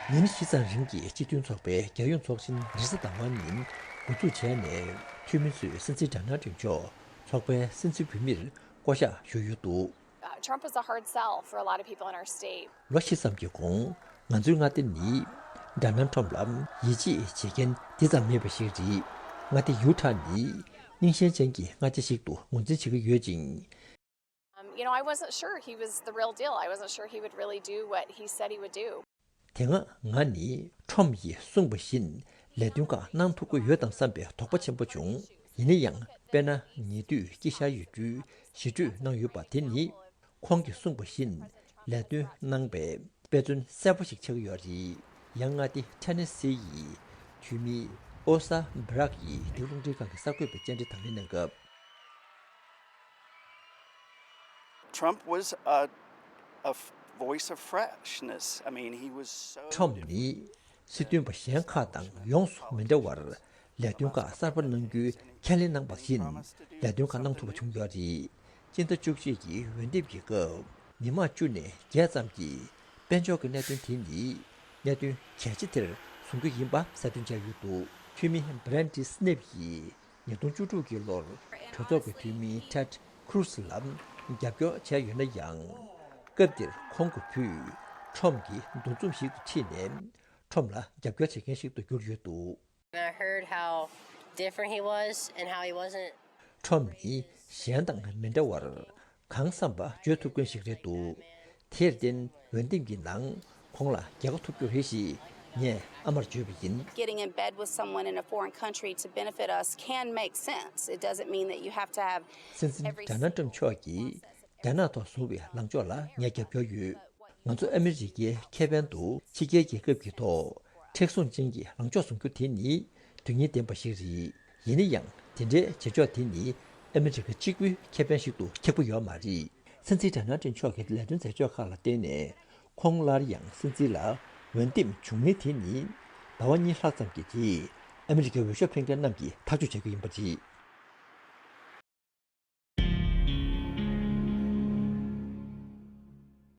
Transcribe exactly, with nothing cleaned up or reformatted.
ཉིན་བཞི་ཙམ་རིང་གི་སྤྱི་མཐུན་ཚོགས་པའི་རྒྱལ་ཡོངས་ཚོགས་ཆེན་རེས་གཟའ་ཟླ་བ་ཉིན་འགོ་འཛུགས་བྱས་ནས། འཐུས་མི་ཚོས་སྲིད་འཛིན་ཌོ་ནལ་ཊམ་མཆོག་ཚོགས་པའི་སྲིད་འཛིན་འོས་མིར་བསྐོ་གཞག་ཞུས་ཡོད་འདུག། Uh, Trump was a hard sell for a lot of people in our state. ལོ་བཞི་ཙམ་གྱི་གོང་། ང་ཚོའི་མངའ་སྡེ་ནི་ཌོ་ནལ་ཊམ་ལ་ཡིད་ཆེས་བྱེད་མཁན་དེ་ཙམ་མེད་པ་ཞིག་རེད། མངའ་སྡེ་ཡུ་ཊ་ནི་རྙིང་ཞེན་ཅན་གྱི་མངའ་སྡེ་ཞིག་ཏུ་ངོས་འཛིན་བྱེད་ཀྱི་ཡོད་ཅིང་། Um, you know, I wasn't sure he was the real deal. I wasn't sure he would really do what he said he would do. དེ་སྔ་ང་ནི་ཊམ་ཡིས་གསུངས་པ་བཞིན་ལས་དོན་ཁག་གནང་ཐུབ་ཀྱི་ཡོད་དམ་བསམ་པའི་དོགས་པ་ཆེན་པོ་བྱུང་། ཡིན་ན་ཡང་དཔེར་ན་ཉེ་དུས་དཀྱིལ་ཤར་ཡུལ་གྲུའི་ཞི་གྲོས་གནང་ཡོད་པ་དེ་ནི་ཁོང་གིས་གསུངས་པ་བཞིན་ལས་དོན་གནང་པའི་དཔེ་མཚོན་གསལ་པོ་ཞིག་ཆགས་ཀྱི་ཡོད་རེད། ཡང་མངའ་སྡེ་ཐེ་ནེ་སི་ཡི་འཐུས་མི་ཨོ་ས་བྷི་རག་ཡིས་འདི་ག་རླུང་འཕྲིན་ཁང་གི་གསར་འགོད་པའི་བཅར་འདྲི་དང་ལེན་གནང་སྐབས། Trump was a, a f- voice of freshness. I mean, he was so ཊམ་ནི་སྲིད་དོན་པ་གཞན་ཁག་དང་ཡོངས་སུ་མི་འདྲ་བར་ལས་དོན་ཁག་གསར་པ་གནང་རྒྱུའི་ཁས་ལེན་གནང་པ་བཞིན་ལས་དོན་ཁག་གནང་ཐུབ་པ་བྱུང་ཡོད་རེད། སྤྱི་ཟླ་བཅུ་གཅིག་གི་འོས་འདེམས་ཀྱི་སྐབས་མི་མང་བཅུ་ནས་བརྒྱད་ཙམ་གྱིས་དཔལ་འབྱོར་གྱི་གནད་དོན་དེ་ནི་གནད་དོན་གལ་ཆེ་དེར་བཟུང་རྒྱུ་ཡིན་པ་གསལ་སྟོན་བྱས་ཡོད་འདུག། འཐུས་མི་བྷི་རན་ཌི་སི་ནེབ་ཡིས་ཉིས་སྟོང་བཅུ་དྲུག་གི་ལོར་གྲོས་ཚོགས་ཀྱི་འཐུས་མི་ཊེཌ་ཁུ་རུ་སི་ལ་རྒྱབ་སྐྱོར་བྱས་ཡོད་ན་ཡང་། སྐབས་དེར་ཁོང་གི་བུས་ཊམ་གྱི་འདུ་འཛོམས་ཤིག་ཏུ་ཁྲིད་ནས་ཊམ་ལ་རྒྱབ་སྐྱོར་བྱེད་མཁན་ཞིག་ཏུ་གྱུར་ཡོད་འདུག། And I heard how different he was and how he wasn't ཊམ་ནི་གཞན་དང་མི་འདྲ་བར་གང་བསམ་པ་བརྗོད་ཐུབ་མཁན་ཞིག་རེད་འདུག། དེར་བརྟེན་འོས་འདེམས་ཀྱི་ནང་ཁོང་ལ་རྒྱལ་ཁ་ཐོབ་རྒྱུ་རེད་ཞེས་ངས་ཨ་མར་བརྗོད་པ་ཡིན། Getting in bed with someone in a foreign country to benefit us can make sense. It doesn't mean that you have to have སྲིད་འཛིན་every ཌོ་ནལ་ཊམ་མཆོག་གིས་རྒྱ་ནག་ཐོག་བཟུང་བའི་ལངས་ཕྱོགས་ལ་ངས་རྒྱབ་སྐྱོར་ཡོད། ང་ཚོ་ཨ་མི་རི་ཀའི་ཁེ་ཕན་དུ་ཕྱི་རྒྱལ་རྒྱལ་ཁབ་ཀྱི་ཐོག་མཁྲེགས་བཟུང་ཅན་གྱི་ལངས་ཕྱོགས་བཟུང་རྒྱུ་དེ་ནི་དོན་སྙིང་ལྡན་པ་ཞིག་རེད། ཡིན་ན་ཡང་དེ་འདྲའི་བྱེད་ཕྱོགས་དེ་ནི་ཨ་མི་རི་ཀ་གཅིག་པུའི་ཁེ་ཕན་ཞིག་ཏུ་ཁེགས་པོ་ཡོད་མ་རེད། སྲིད་འཛིན་ཌོ་ནལ་ཊམ་མཆོག་གི་ལས་དོན་མཛད་ཕྱོགས་ཁག་ལ་བརྟེན་ནས་ཁོང་སླར་ཡང་སྲིད་འཛིན་ལ་འོས་འདེམས་བྱུང་མིན་དེ་ནི་ཟླ་བ་གཉིས་ལྷག་ཙམ་གྱི་རྗེས་ཨ་མི་རི་ཀའི་འོས་ཤོག་འཕེན་མཁན་རྣམས་ཀྱིས་ཐག་གཅོད་བྱེད་རྒྱུ་ཡིན་པ་རེད།